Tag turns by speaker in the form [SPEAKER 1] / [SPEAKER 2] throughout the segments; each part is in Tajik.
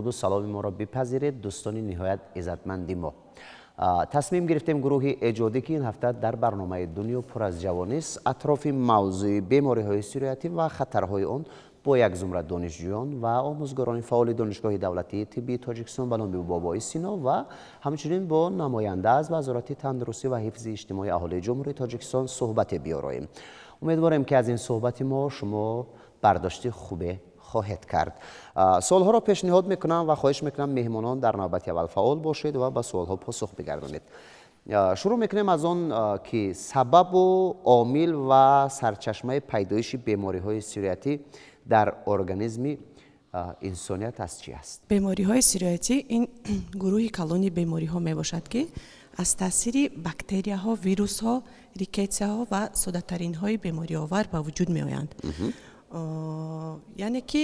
[SPEAKER 1] Дуруду саломи моро бипазиред, дӯстони ниҳоят иззатманди мо. Тасмим гирифтем, гурӯҳи эҷодӣ, ки ин ҳафта дар барномаи «Дунё пур аз ҷавонист» атрофи мавзӯи бемориҳои сироятӣ ва хатарҳои он бо як зумра донишҷӯён ва омӯзгорони фаъоли Донишгоҳи давлатии тиббии Тоҷикистон ба номи Бобои Сино ва ҳамчунин бо намоянда аз Вазорати тандурустӣ ва ҳифзи иҷтимоии аҳолии Ҷумҳурии Тоҷикистон суҳбате биёроем. Умедворем, ки аз ин суҳбати мо шумо бардошти хубе хоҳед кард. Суолҳоро пешниҳод мекунам ва хоҳиш мекунам, меҳмонон дар навбати аввал фаъол бошед ва ба суолҳо посух бигардонед. Шурӯъ мекунем аз он, ки сабабу омил ва сарчашмаи пайдоиши бемориҳои сироятӣ дар организми инсоният аз чӣ аст?
[SPEAKER 2] Бемориҳои сироятӣ ин гурӯҳи калони бемориҳо мебошад, ки аз таъсири бактерияҳо, вирусҳо, рикетсияҳо ва соддатаринҳои бемориовар ба вуҷуд меоянд. Яъне ки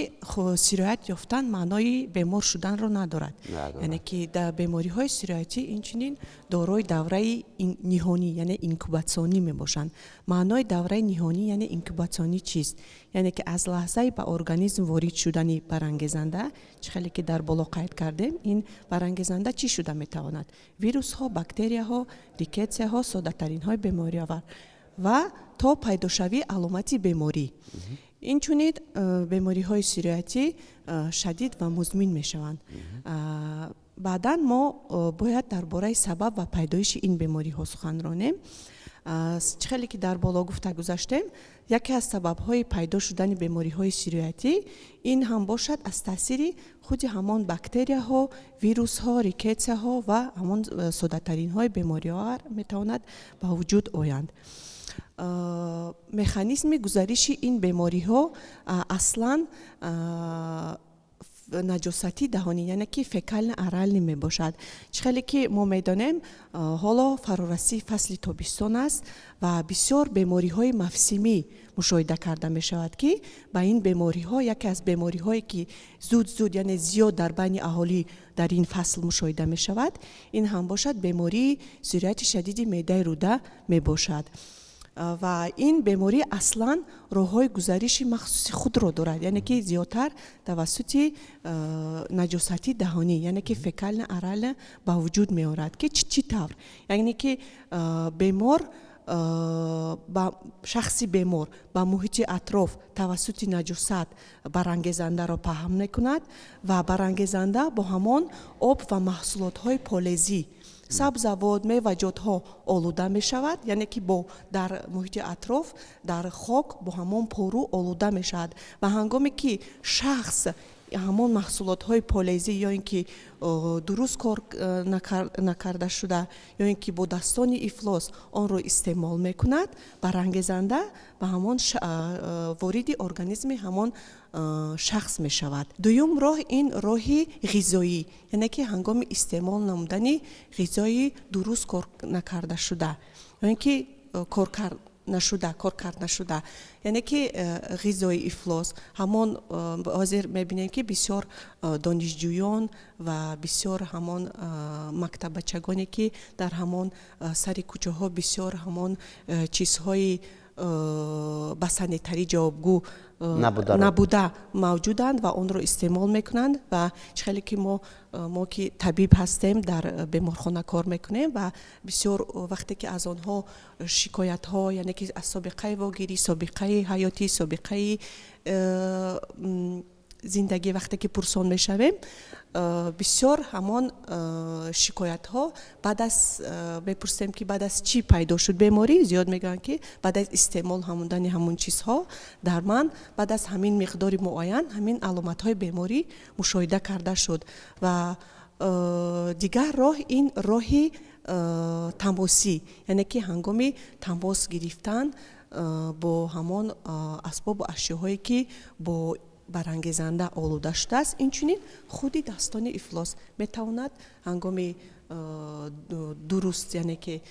[SPEAKER 2] сироят ёфтан маънои бемор шуданро надорад. Яъне ки дар бемориҳои сироятӣ инчунин дорои давраи ниҳонӣ, яъне инкубатсионӣ мебошанд. Маънои давраи ниҳонӣ, яъне инкубатсионӣ чист? Яъне ки аз лаҳзаи ба организм ворид шудани барангезанда, чӣ хеле ки дар боло қайд кардем, ин барангезанда чӣ шуда метавонад? Вирусҳо, бактерияҳо, рикетсияҳо, соддатаринҳои бемориовар ва то пайдошавии аломати беморӣ. Инчунин бемориҳои сироятӣ шадид ва музмин мешаванд. Баъдан мо бояд дар бораи сабаб ва пайдоиши ин бемориҳо сухан ронем. Чӣ хеле ки дар боло гуфта гузаштем, яке аз сабабҳои пайдо шудани бемориҳои сироятӣ ин ҳам бошад аз таъсири худи ҳамон бактерияҳо, вирусҳо, рикетсияҳо ва ҳамон соддатаринҳои бемориовар метавонад ба вуҷуд оянд. Механизми гузариши ин бемориҳо аслан наҷосати даҳонӣ, яъне ки фекально-оральный мебошад. Чӣ хеле ки мо медонем, ҳоло фарорасии фасли тобистон аст ва бисёр бемориҳои мавсимӣ мушоҳида карда мешавад, ки ба ин бемориҳо яке аз бемориҳое, ки зуд зуд, яъне зиёд дар байни аҳолӣ дар ин фасл мушоҳида мешавад, ин ҳам бошад бемории сирояти шадиди меъдаи рӯда мебошад. Ва ин беморӣ аслан роҳҳои гузариши махсуси худро дорад, яъне ки зиёдтар тавассути наҷосати даҳонӣ, яъне ки фекально-орально ба вуҷуд меорад. Ки чӣ тавр? Яъне ки бемор ба шахси бемор ба муҳити атроф тавассути наҷосат барангезандаро паҳн мекунад ва барангезанда бо ҳамон об ва маҳсулотҳои полезӣ, сабзавот, меваҷотҳо олуда мешавад, яъне ки бо дар муҳити атроф, дар хок бо ҳамон пору олуда мешавад. Ва ҳангоме ки шахс ҳамон маҳсулотҳои полезӣ ё ин ки дуруст кор накарда шуда, ё ин ки бо дастони ифлос онро истеъмол мекунад, барангезанда ба ҳамон вориди организми ҳамон шахс мешавад. Дуюм роҳ ин роҳи ғизоӣ, яъне ки ҳангоми истеъмол намудани ғизои дуруст кор накарда шуда ё ин ки коркард нашуда, коркард нашуда, яъне ки ғизои ифлос. Ҳамон ҳозир мебинем, ки бисёр донишҷӯён ва бисёр ҳамон мактаббачагоне, ки дар ҳамон сари кӯчаҳо бисёр ҳамон чизҳои ба санитарӣ ҷавобгӯ набуда мавҷуданд ва онро истеъмол мекунанд. Ва чӣ хеле ки мо ки табиб ҳастем, дар беморхона кор мекунем ва бисёр вақте ки аз онҳо шикоятҳо, яъне ки аз собиқаи вогирӣ, собиқаи ҳаётӣ, собиқаи зиндагӣ вақте ки пурсон мешавем, бисёр ҳамон шикоятҳо баъд аз мепурсем, ки баъд аз чӣ пайдо шуд беморӣ, зиёд мегӯянд, ки баъд аз истеъмол намудани ҳамон чизҳо дар ман баъд аз ҳамин миқдори муайян ҳамин аломатҳои беморӣ мушоҳида карда шуд. Ва дигар роҳ ин роҳи тамосӣ, яъне ки ҳангоми тамос гирифтан бо ҳамон асбобу ашёҳое, ки бо барангезанда олуда шудааст. Инчунин худи дастони ифлос метавонад ҳангоми дуруст, яъне ки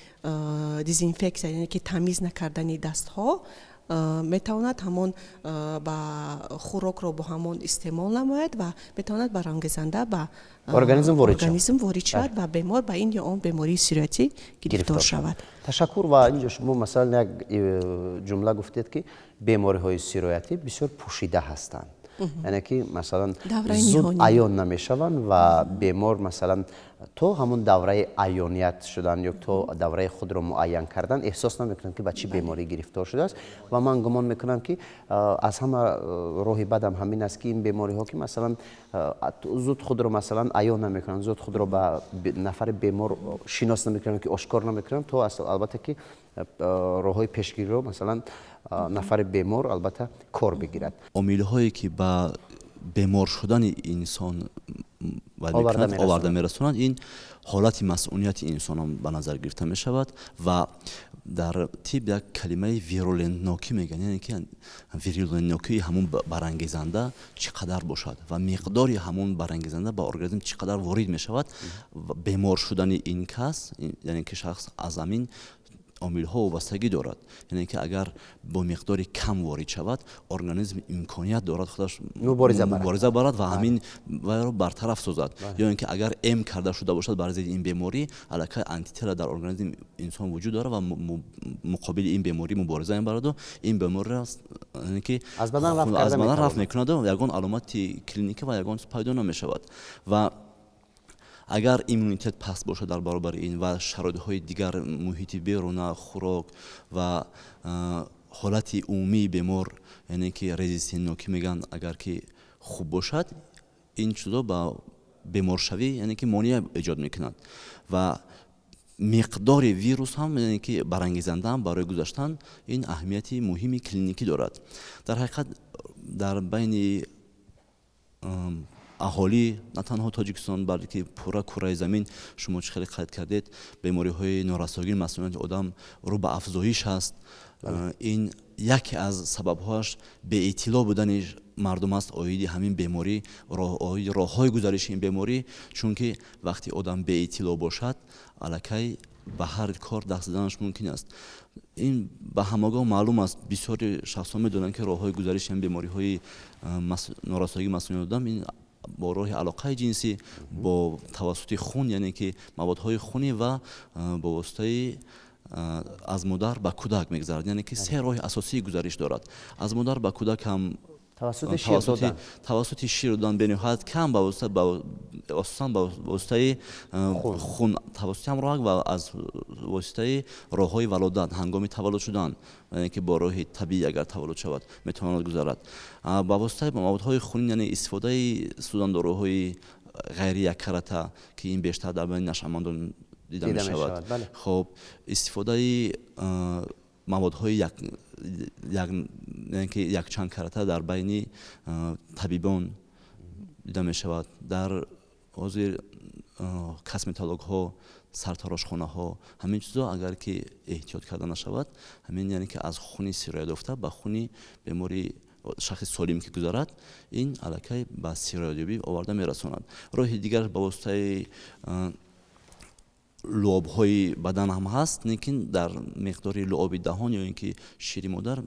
[SPEAKER 2] дезинфексия, яъне ки тамиз накардани дастҳо, метавонад ҳамон ба хӯрокро бо ҳамон истеъмол намояд ва метавонад барангезанда ба
[SPEAKER 1] организм ворид.
[SPEAKER 2] Организм ворид шавад ва бемор ба ин ё он бемории сироятӣ гирифтор шавад.
[SPEAKER 1] Ташаккур. Ва инҷо шумо, масалан, як ҷумла гуфтед, ки бемориҳои сироятӣ бисёр пӯшида ҳастанд. Яъне ки, масалан, зуд аён намешаванд ва бемор, масалан, то ҳамон давраи аёният шудан ё то давраи худро муайян кардан эҳсос намекунанд, ки ба чӣ беморӣ гирифтор шудааст. Ва ман гумон мекунам, ки аз ҳама роҳи бадам ҳамин аст, ки ин бемориҳо, ки, масалан, зуд худро, масалан, аён намекунанд, зуд худро ба нафари бемор шинос намекунанд, ки ошкор намекунанд, то албатта ки роҳҳои пешгириро, масалан, нафари бемор, албатта, кор бигирад.
[SPEAKER 3] Омилҳое, ки ба бемор шудани инсон оварда мерасонанд, ин ҳолати масунияти инсонон ба назар гирифта мешавад ва дар тиб як калимаи вирулентнокӣ мегӯянд, яъне ки вирулентнокии ҳамун барангезанда чӣ қадар бошад ва миқдори ҳамун барангезанда ба организм чӣ қадар ворид мешавад, бемор шудани ин кас, яъне ки шахс, аз ҳамин омилҳо вобастагӣ дорад. Яъне ки агар бо миқдори кам ворид шавад, организм имконият дорад худаш мубориза барад ва ҳамин вайро бартараф созад, ё ин ки агар эм карда шуда бошад бар зидди ин беморӣ, аллакай антитела дар организми инсон вуҷуд дорад ва муқобили ин беморӣ мубориза мебараду ин бемориро ки
[SPEAKER 1] аз бадан
[SPEAKER 3] рафт мекунаду ягон аломати клиникӣ ва ягон пайдо намешавад. Ва агар иммунитет паст бошад дар баробари ин ва шароитҳои дигар, муҳити беруна, хӯрок ва ҳолати умумии бемор, яъне ки резистентнокӣ мегӯянд, агар ки хуб бошад, ин чизо ба беморшавӣ, яъне ки монеа эҷод мекунад. Ва миқдори вирус ҳам, яъне ки барангезанда ҳам барои гузаштан ин аҳамияти муҳими клиникӣ дорад. Дар ҳақиқат, дар байни аҳолӣ, на танҳо Тоҷикистон, балки пурра кураи замин, шумо чӣ хеле қайд кардед, бемориҳои норасогии масунияти одам рӯ ба афзоиш аст. Ин яке аз сабабҳояш беиттилоъ будани мардум аст оиди ҳамин беморӣ, оиди роҳҳои гузариши ин беморӣ, чунки вақте одам беиттилоъ бошад, аллакай ба ҳар кор даст заданаш мумкин аст. Ин ба ҳамагон маълум аст, бисёри шахсҳо медонанд, ки роҳҳои гузариши ҳамин бемориҳои норасогии масунияти одам ин бо роҳи алоқаи ҷинсӣ, бо тавассути хун, яъне ки маводҳои хунӣ, ва бо воситаи аз модар ба кӯдак мегузарад. Яъне ки се роҳи асосии гузариш дорад. Аз модар ба кӯдак ҳам тавассути шир додан бениҳоят кам, асосан ба воситаи хун, тавассути ҳамроҳак ва аз воситаи роҳҳои валодат, ҳангоми таваллуд шудан, яъне ки бо роҳи табиӣ агар таваллуд шавад, метавонад гузарад. Ба воситаи маводҳои хунин, яъне истифодаи сӯзандоруҳои ғайри яккарата, ки ин бештар дар байни нашъамандон дида мешавад. Хоб, истифодаи маводҳои ки якчанд карата дар байни табибон дида мешавад. Дар ҳозир косметологҳо, сартарошхонаҳо, ҳамин чизо агар ки эҳтиёт карда нашавад, ҳамин, яъне ки аз хуни сироятёфта ба хуни бемори шахси солим ки гузарад, ин аллакай ба сироятёбӣ оварда мерасонад. Роҳи дигар ба воситаи луобҳои бадан ҳам ҳаст, лекин дар миқдори луоби даҳон ё ин ки шири модар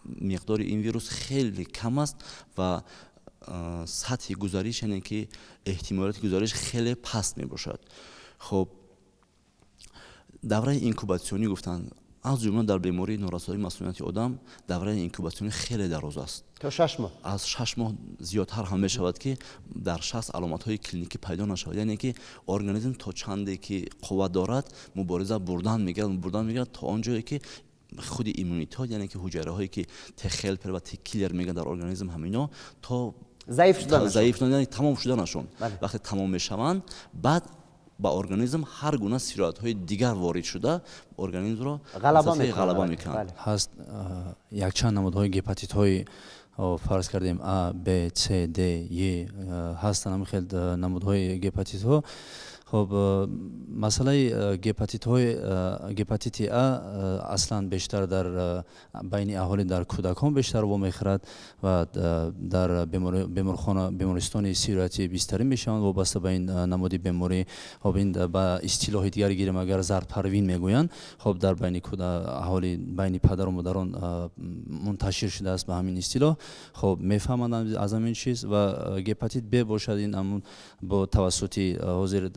[SPEAKER 3] миқдори ин вирус хеле кам аст ва сатҳи гузариш, яъне ки эҳтимолияти гузариш хеле паст мебошад. Хоб, давраи инкубатсионӣ гуфтанд, аз ҷумла дар бемории норасоии масунияти одам давраи инкубатсионӣ хеле дароз аст.
[SPEAKER 1] То 6 моҳ.
[SPEAKER 3] Аз 6 моҳ зиёдтар ҳам мешавад, ки дар шахс аломатҳои клиникӣ пайдо нашавад. Яъне ки организм то чанде ки қувват дорад, мубориза бурдан мегирад, бурдан мегирад, то он ҷое ки худи иммунитет, яъне ки ҳуҷайраҳое ки Т-хелпер ва Т-киллер мегӯянд дар организм, ҳамино то
[SPEAKER 1] заиф шудан.
[SPEAKER 3] Заиф шудан, яъне тамом шуданашон. Вақте тамом мешаванд, баъд ба организм ҳар гуна сироятҳои дигар ворид шуда, организмро
[SPEAKER 1] ғалаба
[SPEAKER 3] мекунанд.
[SPEAKER 4] Ҳаст якчанд намудҳои гепатитҳои, фарз кардем, А, Б, С, Д, Е ҳастанд, ҳамин хел намудҳои гепатитҳо. Хоб, масъалаи гепатитҳои, гепатити А аслан бештар дар байни аҳолӣ, дар кӯдакон бештар вомехӯрад ва дар беморхона, бемористони сироятӣ бистарӣ мешаванд вобаста ба ин намуди беморӣ. Хоб, ин ба истилоҳи дигар гирем агар, зардпарвин мегӯянд. Хоб, дар байни аҳолӣ, байни падару модарон мунташир шудааст ба ҳамин истилоҳ. Хоб, мефаҳманд аз ҳамин чиз. Ва гепатит Б бошад, ин ҳамун бо тавассути ҳозир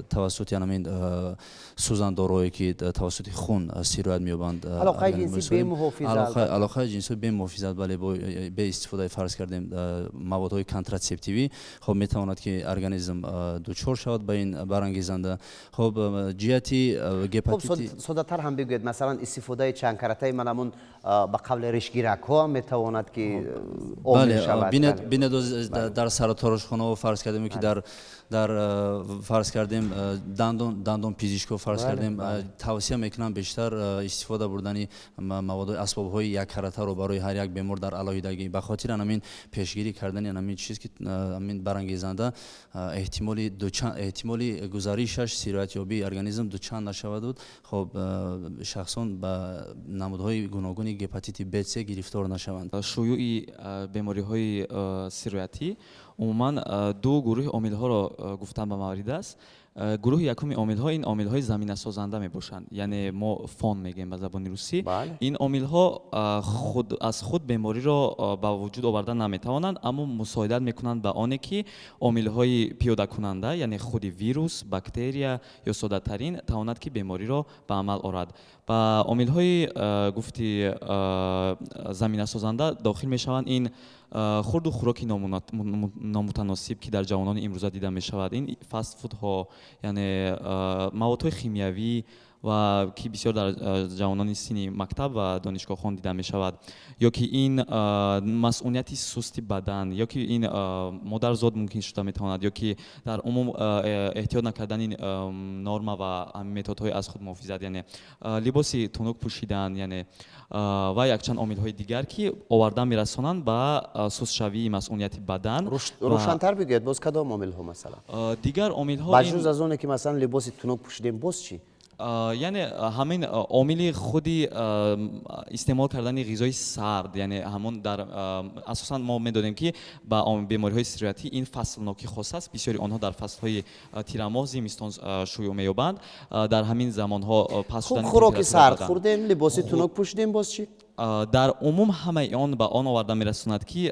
[SPEAKER 4] Тавассути ҳамин сӯзандорҳое, ки тавассути хун сироят меёбанд.
[SPEAKER 1] Алоқаи ҷинсӣ бемуҳофизат.
[SPEAKER 4] Алоқаи ҷинсӣ бемуҳофизат, бале, бе истифодаи, фарз кардем, маводҳои контратсептивӣ, хоб, метавонад, ки организм дучор шавад ба ин барангезанда. Хоб, ҷиҳати гепатити
[SPEAKER 1] Соддатар ҳам бигӯед, масалан, истифодаи чандкаратаи ман ҳамун, ба қавли, решгиракҳо ҳам метавонад, ки омил шавад.
[SPEAKER 4] Бинед, дар сароторошхонаҳо, фарз кардем, ки дар, фарз кардем, дандонпизишкҳо, фарз кардем, тавсия мекунам бештар истифода бурдани маводҳои, асбобҳои яккаратаро барои ҳар як бемор дар алоҳидагӣ, ба хотири ҳамин пешгирӣ кардани ҳамин чиз, ки ҳамин барангезанда эҳтимоли гузаришаш, сироятёбии организм дучанд нашаваду, хоб, шахсон ба намудҳои гуногуни гепатити Б, С гирифтор нашаванд.
[SPEAKER 5] Шуюи бемориҳои сироятӣ умуман ду гурӯҳи омилҳоро гуфтан ба маврид аст. Гурӯҳи якуми омилҳо ин омилҳои заминасозанда мебошанд, яъне мо фон мегӯем ба забони русӣ. Ин омилҳо худ аз худ бемориро ба вуҷуд оварда наметавонанд, аммо мусоидат мекунанд ба оне, ки омилҳои пиёдакунанда, яъне худи вирус, бактерия ё соддатарин, тавонад, ки бемориро ба амал орад. Ба омилҳои гуфти заминасозанда дохил мешаванд ин хурду хӯроки номутаносиб, ки дар ҷавонони имрӯза дида мешавад, ин фастфудҳо, яъне маводҳои химиявӣ ва ки бисёр дар ҷавонони синни мактаб ва донишгоҳхон дида мешавад, ё ки ин масунияти сусти бадан, ё ки ин модарзод мумкин шуда метавонад, ё ки дар умум эҳтиёт накардани норма ва методҳои аз худ муҳофизат, яъне либоси тунук пӯшидан, яъне ва якчанд омилҳои дигар, ки оварда мерасонанд ба сустшавии масунияти бадан.
[SPEAKER 1] Рӯшантар бигӯед, боз кадом омилҳо, масалан?
[SPEAKER 5] Дигар омилҳо
[SPEAKER 1] Ба ҷуз аз оне, ки, масалан, либоси тунук пӯшидем, боз чӣ?
[SPEAKER 5] Яъне ҳамин омили худи истеъмол кардани ғизои сард, яъне ҳамон дар асосан мо медонем, ки ба бемориҳои сироятӣ ин фаслнокӣ хос аст. Бисёри онҳо дар фаслҳои тирамоҳ, зимистон шуюъ меёбанд. Дар ҳамин замонҳо паст шудани
[SPEAKER 1] Хӯроки сард хӯрдем, либоси тунук пӯшидем, боз чӣ?
[SPEAKER 5] Дар умум ҳамаи он ба он оварда мерасонад, ки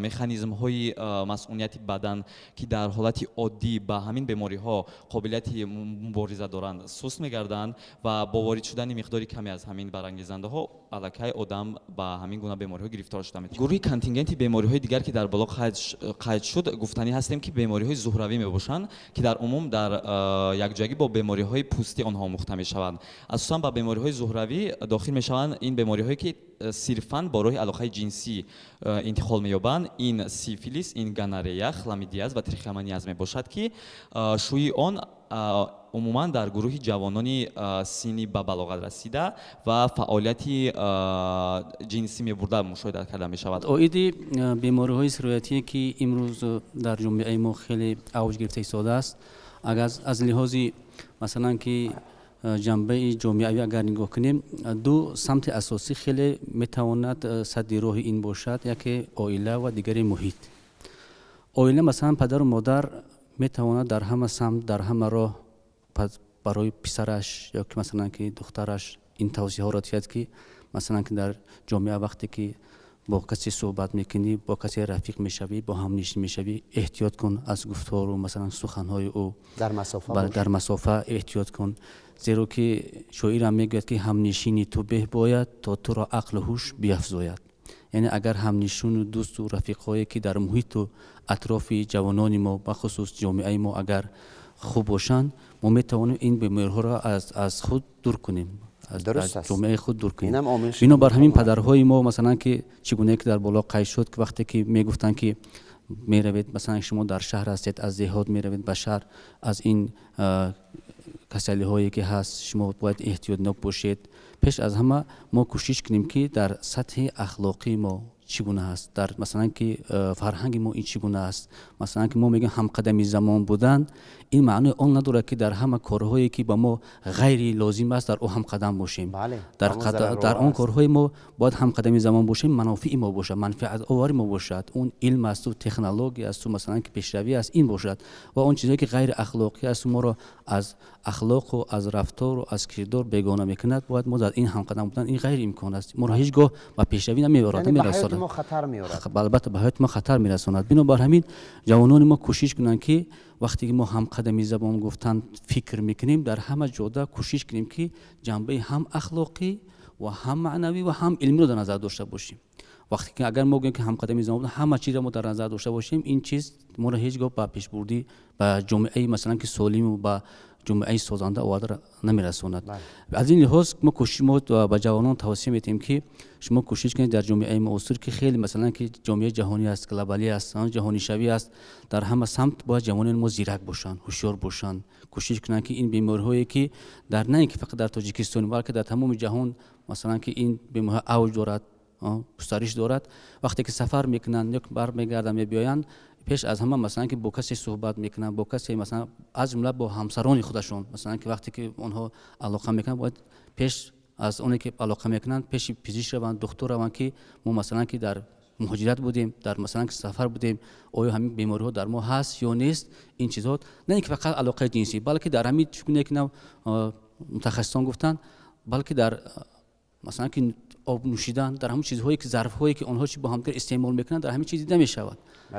[SPEAKER 5] механизмҳои масунияти бадан, ки дар ҳолати оддӣ ба ҳамин бемориҳо қобилияти мубориза доранд, суст мегарданд ва бо ворид шудани миқдори каме аз ҳамин барангезандаҳо аллакай одам ба ҳамин гуна бемориҳо гирифтор шуда метавонад. Гурӯҳи контингенти бемориҳои дигар, ки дар боло қайд шуд, гуфтанӣ ҳастем, ки бемориҳои зуҳравӣ мебошанд, ки дар умум дар якҷоягӣ бо бемориҳои пӯстӣ онҳо омӯхта мешаванд. Асосан ба бемориҳои зуҳравӣ дохил мешаванд ин бемориҳое, ки сирфан бо роҳи алоқаи ҷинсӣ интиқол меёбанд. Ин сифилис, ин гонорея, хламидиаз ва трихомониаз мебошад, ки шӯи он умуман дар гурӯҳи ҷавонони синни ба балоғат расида ва фаъолияти ҷинсӣ мебурда мушоҳида карда мешавад.
[SPEAKER 6] Оиди бемориҳои сироятие, ки имрӯз дар ҷомеаи мо хеле авҷ гирифта истодааст, агар аз лиҳози, масалан, ки ҷанбаи ҷомеавӣ агар нигоҳ кунем, ду самти асосӣ хеле метавонад садди роҳи ин бошад: яке оила ва дигаре муҳит. Оила, масалан, падару модар метавонад дар ҳама самт, дар ҳама роҳ барои писараш ё ки, масалан, ки духтараш ин тавсияҳоро диҳад, ки, масалан, ки дар ҷомеа вақте ки бо касе суҳбат мекунӣ, бо касе рафиқ мешавӣ, бо ҳамнишин мешавӣ, эҳтиёт кун аз гуфтору, масалан, суханҳои ӯ.
[SPEAKER 1] Дар масофа.
[SPEAKER 6] Дар масофа эҳтиёт кун, зеро ки шоирам мегӯяд, ки ҳамнишини ту беҳ бояд, то туро ақлу ҳуш биафзояд. Яъне агар ҳамнишину дӯсту рафиқҳое, ки дар муҳиту атрофи ҷавонони мо, бахусус ҷомеаи мо, агар хуб бошанд, мо метавонем ин бемориҳоро аз худ дур кунем, аз ҷомеаи худ дур кунем. Бинобар ҳамин падарҳои мо, масалан, ки чӣ гунае ки дар боло қайд шуд, ки вақте ки мегуфтанд, ки меравед, масалан, шумо дар шаҳр ҳастед, аз деҳот меравед ба шаҳр, аз ин касалиҳое ки ҳаст, шумо бояд эҳтиётнок бошед. Пеш аз ҳама мо кӯшиш кунем, ки дар сатҳи ахлоқии мо чӣ гуна ҳаст, дар, масалан, ки фарҳанги мо ин чӣ гуна аст. Масалан, ки мо мегӯем ҳамқадами замон будан, ин маънои он надорад, ки дар ҳама корҳое, ки ба мо ғайри лозим аст, дар ӯ ҳамқадам бошем. Дар он корҳои мо бояд ҳамқадами замон бошем, манофеи мо бошад, манфиатовари мо бошад, он илм асту технология асту, масалан, ки пешравӣ аст, ин бошад, ва он чизое, ки ғайри ахлоқӣ асту, моро аз ахлоқу аз рафтору аз кирдор бегона мекунад, бояд мо дар ин ҳамқадам будан, ин ғайриимкон аст, моро ҳеҷ гоҳ ба пешравӣ намебарад, намерасонад.
[SPEAKER 1] мо хатар меорад.
[SPEAKER 6] Албатта, ба ҳаёти мо хатар мерасонад. Бинобар ҳамин ҷавонони мо кӯшиш кунанд, ки вақте ки мо ҳамқадами забон гуфтан фикр мекунем, дар ҳама ҷода кӯшиш кунем, ки ҷанбаи ҳам ахлоқӣ ва ҳам маънавӣ ва ҳам илмиро дар назар дошта бошем. Вақте ки агар мо гӯем, ки ҳамқадами замон, ҳама чизро мо дар назар дошта бошем, ин чиз моро ҳеҷ гоҳ ба пешбурдӣ, ба ҷомеаи, масалан, ки солиму ба ҷомеаи созанда оварда намерасонад. Аз ин лиҳоз мо кӯшиш, мо ба ҷавонон тавсия медиҳем, ки шумо кӯшиш кунед дар ҷомеаи муосир, ки хеле, масалан, ки ҷомеаи ҷаҳонӣ аст, глобалӣ аст, ҷаҳонишавӣ аст, дар ҳама самт бояд ҷавонони мо зирак бошанд, ҳушёр бошанд, кӯшиш кунанд, ки ин бемориҳое, ки дар на ин ки фақат дар Тоҷикистон, балки дар тамоми ҷаҳон, масалан, ки ин бемориҳо авҷ дорад, густариш дорад, вақте ки сафар мекунанд ё бармегарданд, мебиёянд, пеш аз ҳама, масалан, ки бо касе суҳбат мекунанд, бо касе, масалан, аз ҷумла бо ҳамсарони худашон, масалан, ки вақте ки онҳо алоқа мекунанд, бояд пеш аз оне ки алоқа мекунанд, пеши пизишк раванд, духтур раванд, ки мо, масалан, ки дар муҳоҷират будем, дар, масалан, ки сафар будем, оё ҳамин бемориҳо дар мо ҳаст ё нест. Ин чизҳо на ин ки фақат алоқаи ҷинсӣ, балки дар ҳамин чуне ки нав мутахассисон гуфтанд, балки дар, масалан, ки об нӯшидан, дар ҳамон чизҳое ки зарфҳое ки онҳо чи бо ҳамдигар истеъмол мекунанд, дар ҳамин чиз дида мешавад.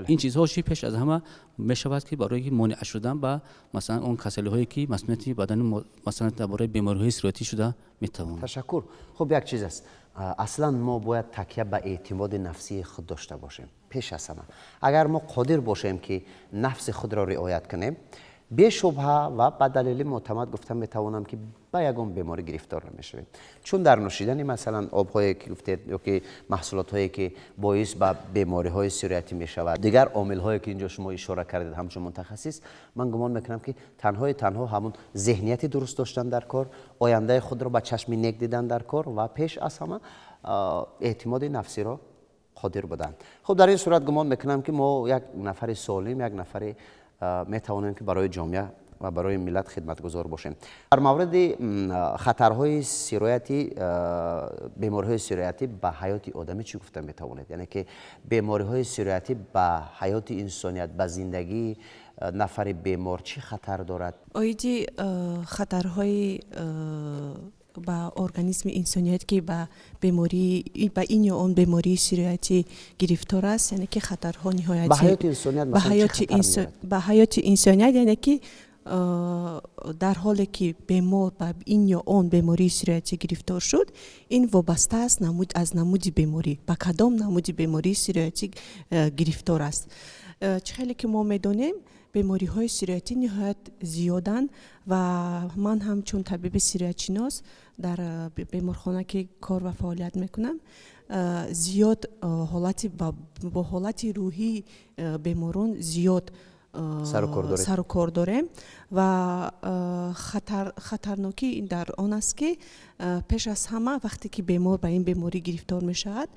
[SPEAKER 6] Ин чизҳо чи пеш аз ҳама мешавад, ки барои монеа шудан ба, масалан, он касалиҳое ки масунияти бадани, масалан, дар бораи бемориҳои сироятӣ шуда метавонад.
[SPEAKER 1] Ташаккур. Хуб, як чиз аст: аслан мо бояд такя ба эътимоди нафсии худ дошта бошем. Пеш аз ҳама, агар мо қодир бошем, ки нафси худро риоят кунем, бешубҳа ва ба далели мӯътамад гуфта метавонам, ки ба ягон беморӣ гирифтор намешавем, чун дар нӯшидани, масалан, обҳое ки гуфтед ё ки маҳсулотҳое ки боис ба бемориҳои сироятӣ мешавад, дигар омилҳое ки инҷо шумо ишора кардед ҳамчун мутахассис, ман гумон мекунам, ки танҳои танҳо ҳамун зеҳнияти дуруст доштан дар кор, ояндаи худро ба чашми нек дидан дар кор ва пеш аз ҳама эътимоди нафсиро қодир буданд. Хуб, дар ин сурат гумон мекунам, ки мо як нафари солим, як нафари метавонем, ки барои ҷомеа ва барои миллат хидматгузор бошем. Дар мавриди хатарҳои сирояти, бемориҳои сироятӣ ба ҳаёти одамӣ чӣ гуфта метавонед? Яъне ки бемориҳои сироятӣ ба ҳаёти инсоният, ба зиндагии нафари бемор чӣ хатар дорад?
[SPEAKER 2] Оиди хатарҳои ба организми инсоният, ки ба беморӣ, ба ин ё он бемории сироятӣ гирифтор аст, яъне ки хатарҳо ниҳоят
[SPEAKER 1] ба ҳаёти инсоният.
[SPEAKER 2] Ба ҳаёти инсоният, яъне ки дар ҳоле ки бемор ба ин ё он бемории сироятӣ гирифтор шуд, ин вобаста аст аз намуди беморӣ, ба кадом намуди бемории сироятӣ гирифтор аст. Чӣ хеле ки мо медонем, бемориҳои сироятӣ ниҳоят зиёданд ва ман ҳам чун табиби сироятшинос дар беморхона ки кор ва фаъолият мекунам, зиёд ҳолати бо ҳолати рӯҳии беморон зиёд сарукор дорем. Ва хатарнокӣ дар он аст, ки пеш аз ҳама вақте ки бемор ба ин беморӣ гирифтор мешавад,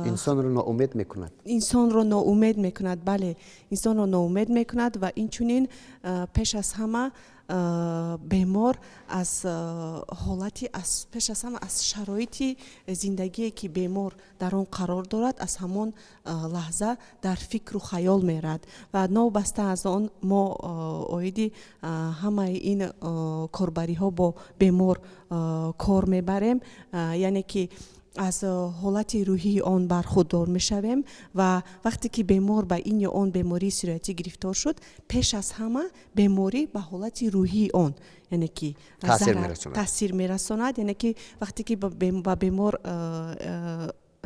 [SPEAKER 1] инсонро ноумед мекунад.
[SPEAKER 2] Инсонро ноумед мекунад, бале, инсонро ноумед мекунад. Ва инчунин пеш аз ҳама бемор аз ҳолати, пеш аз ҳама аз шароити зиндагие, ки бемор дар он қарор дорад, аз ҳамон лаҳза дар фикру хаёл мерад. Ва новобаста аз он мо оиди ҳамаи ин корбариҳо бо бемор кор мебарем, яъне ки аз ҳолати рӯҳии он бархурдор мешавем. Ва вақте ки бемор ба ин ё он бемории сироятӣ гирифтор шуд, пеш аз ҳама беморӣ ба ҳолати рӯҳии он, яъне ки таъсир мерасонад. Яъне ки вақте ки ба бемор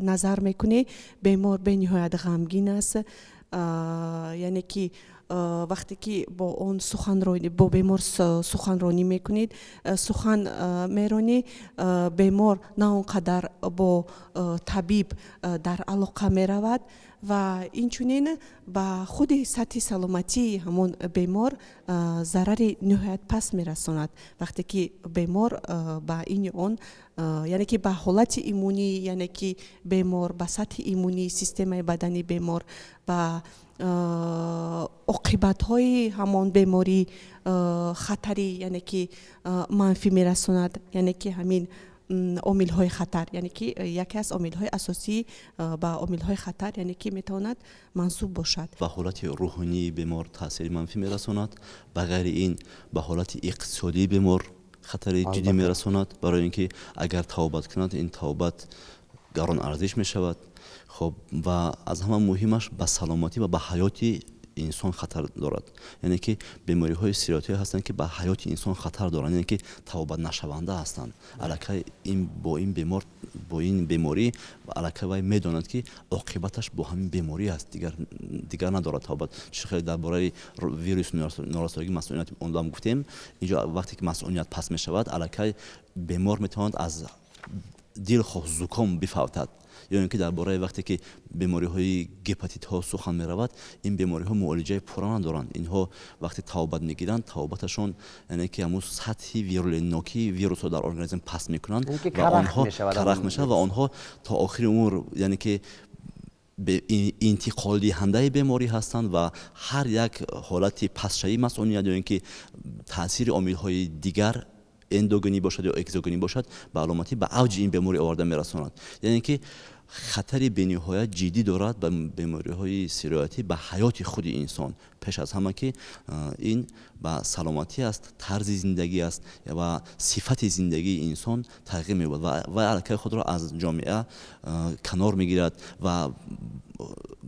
[SPEAKER 2] назар мекунӣ, бемор бениҳоят ғамгин аст, яъне ки вақте ки бо он суханронӣ, бо бемор суханронӣ мекунед, сухан меронӣ, бемор на он қадар бо табиб дар алоқа меравад. Ва инчунин ба худи сатҳи саломатии ҳамон бемор зарари ниҳоят паст мерасонад. Вақте ки бемор ба ин ё он, яъне ки ба ҳолати иммунӣ, яъне ки бемор ба сатҳи иммунии системаи бадани бемор, ба оқибатҳои ҳамон беморӣ хатари, яъне ки манфӣ мерасонад. Яъне ки ҳамин омилҳои хатар, яъне ки яке аз омилҳои асосӣ ба омилҳои хатар, яъне ки метавонад мансуб бошад.
[SPEAKER 3] Ба ҳолати рӯҳонии бемор таъсири манфӣ мерасонад. Ба ғайри ин, ба ҳолати иқтисодии бемор хатари ҷиддӣ мерасонад, барои ин ки агар тавбат кунад, ин тавбат гарон арзиш мешавад. Хоб, ва аз ҳама муҳимаш ба саломатӣ ва ба ҳаёти инсон хатар дорад. Яъне ки бемориҳои сироятӣ ҳастанд, ки ба ҳаёти инсон хатар доранд, яъне ки табобатнашаванда ҳастанд. Аллакай ин бо ин бемор, бо ин беморӣ аллакай вай медонад, ки оқибаташ бо ҳамин беморӣ аст, дигар надорад табобат. Чӣ хеле дар бораи вируси норасоигии масъунияти одам гуфтем, инҷо вақте ки масъуният паст мешавад, аллакай бемор метавонад аз дилхоҳ зуком бифавтад. Ё ин ки дар бораи вақте ки бемориҳои гепатитҳо сухан меравад, ин бемориҳо муолиҷаи пурра надоранд. Инҳо вақте табобат мегиранд, табобаташон, яъне ки ҳамун сатҳи вирулентнокии вирусро дар организм паст мекунанд ва онҳо карахт мешавад ва онҳо то охири умр, яъне ки интиқолдиҳандаи беморӣ ҳастанд. Ва ҳар як ҳолати пастшавии масъуният ё ин ки таъсири омилҳои дигар, эндогенӣ бошад ё экзогенӣ бошад, ба аломатӣ ба авҷи ин беморӣ оварда мерасонад. Яъне ки хатари бениҳоят ҷиддӣ дорад ба бемориҳои сироятӣ ба ҳаёти худи инсон. Пеш аз ҳама ки ин ба саломатӣ аст, тарзи зиндагӣ аст ва сифати зиндагии инсон тағйир меёбад ва вай аллакай худро аз ҷомеа канор мегирад. Ва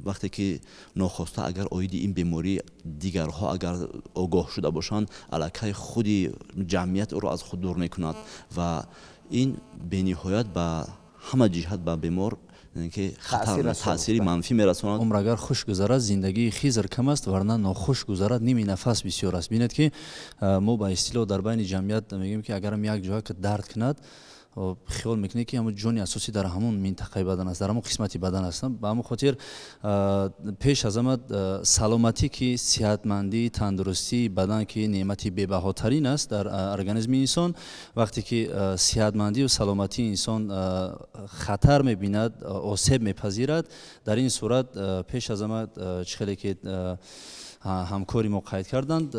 [SPEAKER 3] вақте ки нохоста агар оиди ин беморӣ дигарҳо агар огоҳ шуда бошанд, аллакай худи ҷамъият ӯро аз худ дур мекунад ва ин бениҳоят ба ҳама ҷиҳат ба бемор ки таъсири манфӣ мерасонад.
[SPEAKER 4] Умр агар хуш гузарад, зиндагии Хизр кам аст, варна нохуш гузарад, ними нафас бисёр аст. Бинед, ки мо ба истилоҳ дар байни ҷамъият мегӯем, ки агарам як ҷоя дард кунад, хиёл мекунед, ки ҳамун ҷони асосӣ дар ҳамун минтақаи бадан аст, дар ҳамун қисмати бадан аст. Ба ҳамун хотир пеш аз ҳама саломатӣ, ки сиҳатмандӣ, тандурустии бадан, ки неъмати бебаҳотарин аст дар организми инсон. Вақте ки сиҳатмандию саломатии инсон хатар мебинад, осеб мепазирад, дар ин сурат пеш аз ҳама, чӣ хеле ки ҳамкори мо қайд карданд,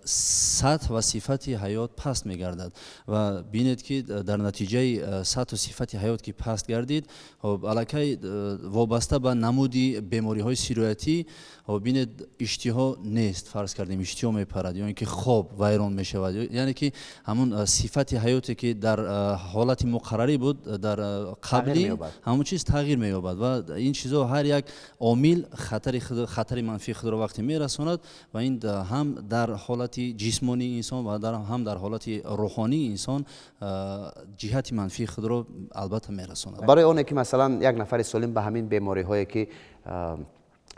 [SPEAKER 4] сатҳ ва сифати ҳаёт паст мегардад. Ва бинед, ки дар натиҷаи сатҳу сифати ҳаёт ки паст гардид, аллакай вобаста ба намуди бемориҳои сироятӣ, бинед, иштиҳо нест, фарз кардем, иштиҳо мепарад ё ин ки хоб вайрон мешавад, яъне ки ҳамун сифати ҳаёте, ки дар ҳолати муқаррарӣ буд дар қаблӣ, ҳамун чиз тағйир меёбад. Ва ин чизҳо ҳар як омил хатари манфии худро вақте мерасонад ва ин ҳам дар ҳолати ҷисмонии инсон ва ҳам дар ҳолати рӯҳонии инсон ҷиҳати манфии худро албатта мерасонад.
[SPEAKER 1] Барои оне ки, масалан, як нафари солим ба ҳамин бемориҳое ки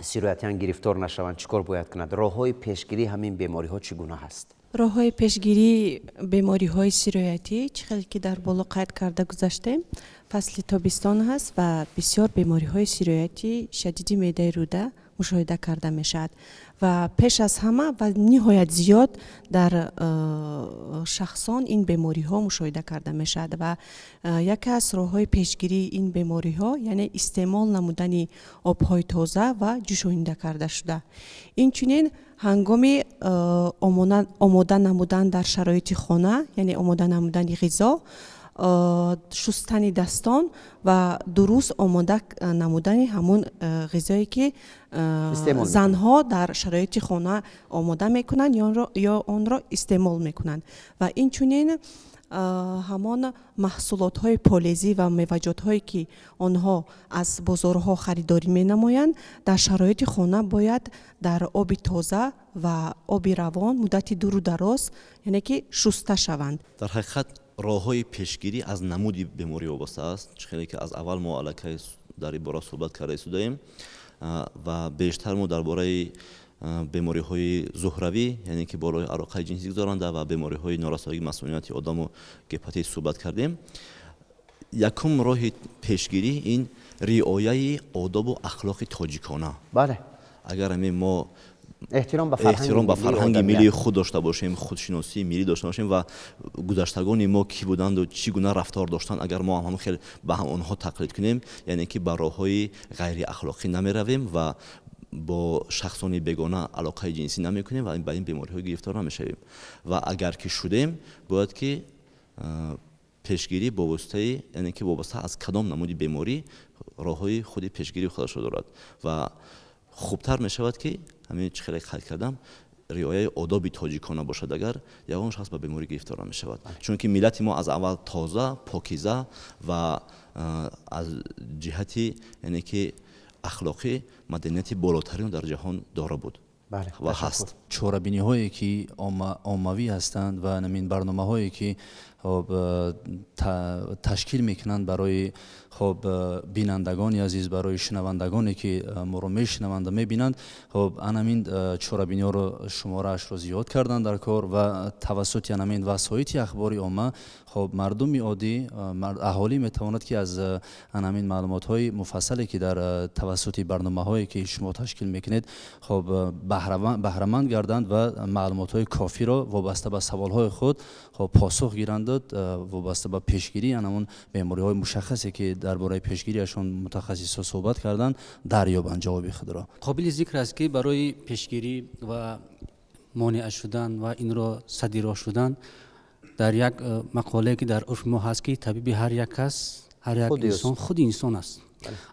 [SPEAKER 1] сироятиян гирифтор нашаванд, чӣ кор бояд кунад? Роҳҳои пешгирии ҳамин бемориҳо чӣ гуна ҳаст?
[SPEAKER 2] Роҳҳои пешгирии бемориҳои сироятӣ, чӣ хеле ки дар боло қайд карда гузаштем, фасли тобистон ҳаст ва бисёр бемориҳои сироятӣ шадиди меъдаи рӯда мушоҳида карда мешавад. Ва пеш аз ҳама ва ниҳоят зиёд дар шахсон ин бемориҳо мушоҳида карда мешавад. Ва яке аз роҳҳои пешгирии ин бемориҳо, яъне истеъмол намудани обҳои тоза ва ҷӯшонида карда шуда, инчунин ҳангоми омода намудан дар шароити хона, яъне омода намудани ғизо, шустани дастон ва дуруст омода намудани ҳамун ғизое, ки занҳо дар шароити хона омода мекунанд ё онро истеъмол мекунанд. Ва инчунин ҳамон маҳсулотҳои полезӣ ва меваҷотҳое, ки онҳо аз бозорҳо харидорӣ менамоянд, дар шароити хона бояд дар оби тоза ва оби равон муддати дуру дароз, яъне ки шуста шаванд.
[SPEAKER 3] Дар ҳақиқат, роҳҳои пешгирӣ аз намуди беморӣ вобаста аст. Чӣ хеле ки аз аввал мо аллакай дар ин бора суҳбат карда истодаем ва бештар мо дар бораи бемориҳои зуҳравӣ, яъне ки болои алоқаи ҷинсӣ гузаронда, ва бемориҳои норасоии масъунияти одаму гепатит суҳбат кардем. Якум роҳи пешгирӣ ин риояи одобу ахлоқи тоҷикона. Агар ҳамин мо
[SPEAKER 1] эҳтиром ба
[SPEAKER 3] эҳтиром ба фарҳанги миллии худ дошта бошем, худшиносии миллӣ дошта бошем ва гузаштагони мо кӣ буданду чӣ гуна рафтор доштанд, агар мо ҳам хел ба онҳо тақлид кунем, яъне ки ба роҳҳои ғайриахлоқӣ намеравем ва бо шахсони бегона алоқаи ҷинсӣ намекунем ва ба ин бемориҳо гирифтор намешавем. Ва агар ки шудем, бояд ки пешгирӣ бо воситаи, яъне ки вобаста аз кадом намуди беморӣ, роҳҳои худи пешгирии худашро дорад. Ва хубтар мешавад, ки ҳамин чӣ хеле қайд кардам, риояи одоби тоҷикона бошад, агар ягон шахс ба беморӣ гирифтор намешавад, чунки миллати мо аз аввал тоза, покиза ва аз ҷиҳати, яъне ки Ахлоқӣ маданияти болотаринро дар ҷаҳон дора буд ва ҳаст.
[SPEAKER 4] Чорабиниҳое, ки оммавӣ ҳастанд, ва ҳамин барномаҳое, ки хоб ташкил мекунанд барои хоб бинандагони азиз, барои шунавандагоне, ки моро мешунаванд ва мебинанд, хоб анамин чорабиниҳоро шумораашро зиёд кардан дар кор ва тавассути анамин васоити ахбори омма хоб мардуми оддӣ, аҳолӣ метавонад, ки аз анамин маълумотҳои муфассале, ки дар тавассути барномаҳое, ки шумо ташкил мекунед, хоб баҳраманд гарданд ва маълумотҳои кофиро вобаста ба саволҳои худ хоб посух гиранд, вобаста ба пешгирии анамон бемориҳои мушаххасе, ки дар бораи пешгириашон мутахассисҳо суҳбат карданд, дарёбанд ҷавоби худро.
[SPEAKER 6] Қобили зикр аст, ки барои пешгирӣ ва монеа шудан ва инро садди роҳ шудан дар як мақолае, ки дар урфи мо ҳаст, ки табиби ҳар як кас, ҳар як инсон худи инсон аст.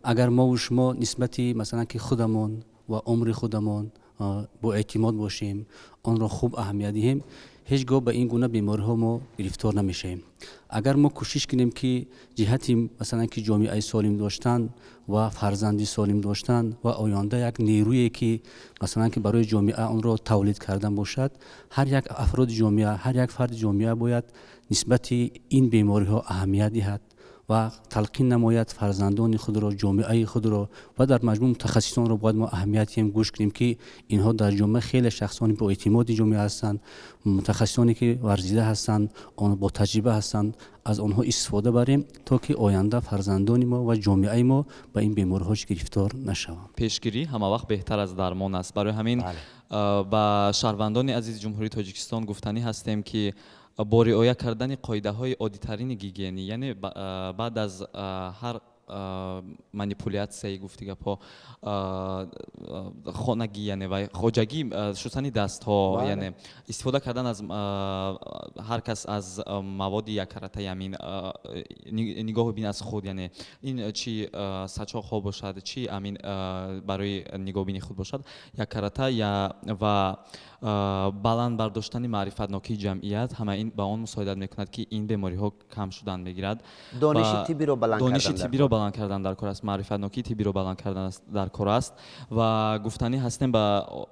[SPEAKER 6] Агар мову шумо нисбати, масалан, ки худамон ва умри худамон бо эътимод бошем, онро хуб аҳамият диҳем, ҳеҷ гоҳ ба ин гуна бемориҳо мо гирифтор намешавем. Агар мо кӯшиш кунем, ки ҷиҳати, масалан, ки ҷомеаи солим доштан ва фарзанди солим доштан ва оянда як нерӯе, ки, масалан, ки барои ҷомеа онро тавлид кардан бошад, ҳар як афроди ҷомеа, ҳар як фарди ҷомеа бояд нисбати ин бемориҳо аҳамият диҳад ва талқин намояд фарзандони худро, ҷомеаи худро ва дар маҷмӯъ мутахассисонро бояд мо аҳамият диҳем, гӯш кунем, ки инҳо дар ҷомеа хеле шахсони боэътимоди ҷомеа ҳастанд, мутахассисоне, ки варзида ҳастанд, бо таҷриба ҳастанд, аз онҳо истифода барем, то ки оянда фарзандони мо ва ҷомеаи мо ба ин бемориҳо гирифтор нашаванд.
[SPEAKER 5] Пешгирӣ ҳамавақт беҳтар аз дармон аст. Барои ҳамин ба шаҳрвандони азизи Ҷумҳурии Тоҷикистон гуфтанӣ ҳастем, ки бо риоя кардани қоидаҳои оддитарини гигиенӣ, яъне баъд аз ҳар манипулятсияи, гуфти гапҳо, хонагӣ, яъне ва хоҷагӣ, шустани дастҳо, яъне истифода кардан аз ҳар кас аз маводи яккаратаи амин, нигоҳубин аз худ, яъне ин чи сачоқҳо бошад, чи амин барои нигоҳубини худ бошад, яккарата ва баланд бардоштани маърифатнокии ҷамъият, ҳама ин ба он мусоидат мекунад, ки ин бемориҳо кам шудан мегирад.
[SPEAKER 1] Дониши тиббиро баланд.
[SPEAKER 5] Дониши тиббиро баланд кардан дар кор аст, маърифатнокии тиббиро баланд кардан дар кор аст. Ва гуфтанӣ ҳастем ба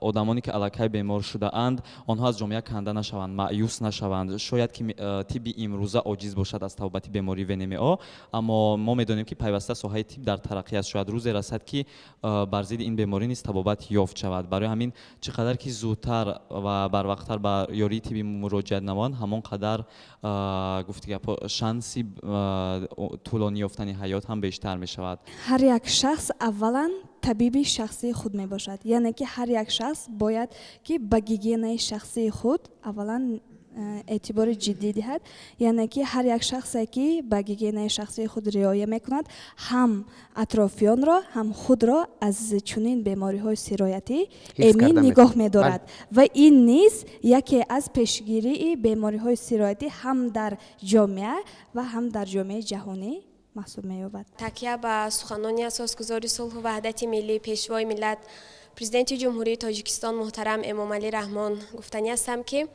[SPEAKER 5] одамоне, ки аллакай бемор шудаанд, онҳо аз ҷомеа канда нашаванд, маъюс нашаванд. Шояд ки тибби имрӯза оҷиз бошад аз табобати бемории ВНМО, аммо мо медонем, ки пайваста соҳаи тиб дар тараққӣ аст. Шояд рӯзе расад, ки бар зидди ин беморӣ низ табобат ёфт шавад. Барои ҳамин чӣ қадар ки зудтар ва барвақттар ба ёрии тиббӣ муроҷиат намоянд, ҳамон қадар, гуфти гапҳо, шанси тӯлонӣ ёфтани ҳаёт ҳам бештар мешавад.
[SPEAKER 7] Ҳар як шахс аввалан табиби шахсии худ мебошад, яъне ки ҳар як шахс бояд ки ба гигиенаи шахсии худ аввалан эътибори ҷиддӣ диҳад, яъне ки ҳар як шахсе, ки ба гигиенаи шахсии худ риоя мекунад, ҳам атрофиёнро, ҳам худро аз чунин бемориҳои сироятӣ эмин нигоҳ медорад. Ва ин низ яке аз пешгирии бемориҳои сироятӣ ҳам дар ҷомеа ва ҳам дар ҷомеаи ҷаҳонӣ маҳсуб меёбад.
[SPEAKER 8] Такя ба суханони асосгузори сулҳу ваҳдати миллӣ, Пешвои миллат, Президенти Ҷумҳурии Тоҷикистон муҳтарам Эмомалӣ Раҳмон гуфтанӣ ҳастам, ки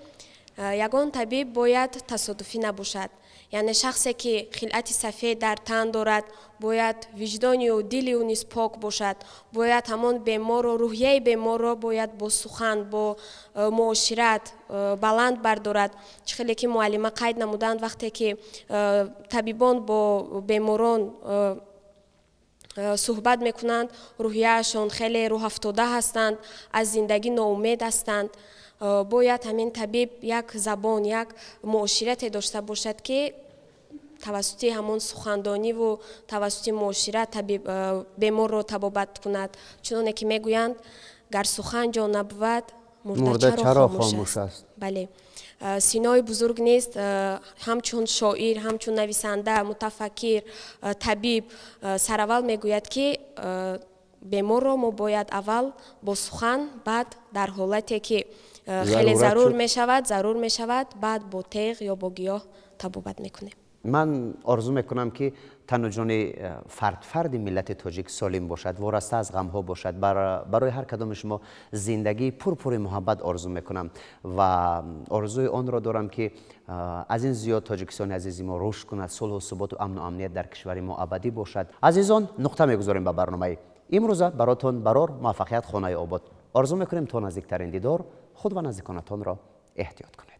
[SPEAKER 8] ягон табиб бояд тасодуфӣ набошад, яъне шахсе, ки хилъати сафед дар тан дорад, бояд виҷдони ӯ, дили ӯ низ пок бошад. Бояд ҳамон беморро, рӯҳияи беморро бояд бо сухан, бо муошират баланд бардорад. Чӣ хеле ки муаллима қайд намуданд, вақте ки табибон бо беморон суҳбат мекунанд, рӯҳияашон хеле рӯҳафтода ҳастанд, аз зиндагӣ ноумед ҳастанд. Бояд ҳамин табиб як забон, як муоширате дошта бошад, ки тавассути ҳамон сухандониву тавассути муошират табиб беморро табобат кунад. Чуноне ки мегӯянд, гар сухан ҷон набувад, мурда чаро хомӯш аст? Бале, Синои бузург нест, ҳамчун шоир, ҳамчун нависанда, мутафаккир, табиб сараввал мегӯяд, ки беморро мо бояд аввал бо сухан, баъд дар ҳолате ки хеле зарур мешавад, баъд бо теғ ё бо гиёҳ табобат мекунем.
[SPEAKER 1] Ман орзу мекунам, ки тану ҷони фард фарди миллати тоҷик солим бошад, вораста аз ғамҳо бошад. Барои ҳар кадоми шумо зиндагии пурпури муҳаббат орзу мекунам ва орзуи онро дорам, ки аз ин зиёд Тоҷикистони азизи мо рушд кунад, сулҳу суботу амну амният дар кишвари мо абадӣ бошад. Азизон, нуқта мегузорем ба барномаи. Имрӯза баротон барор муваффақият, хонаи обод орзу мекунем. То наздиктарин дидор, худ ва наздиконатонро эҳтиёт кунед.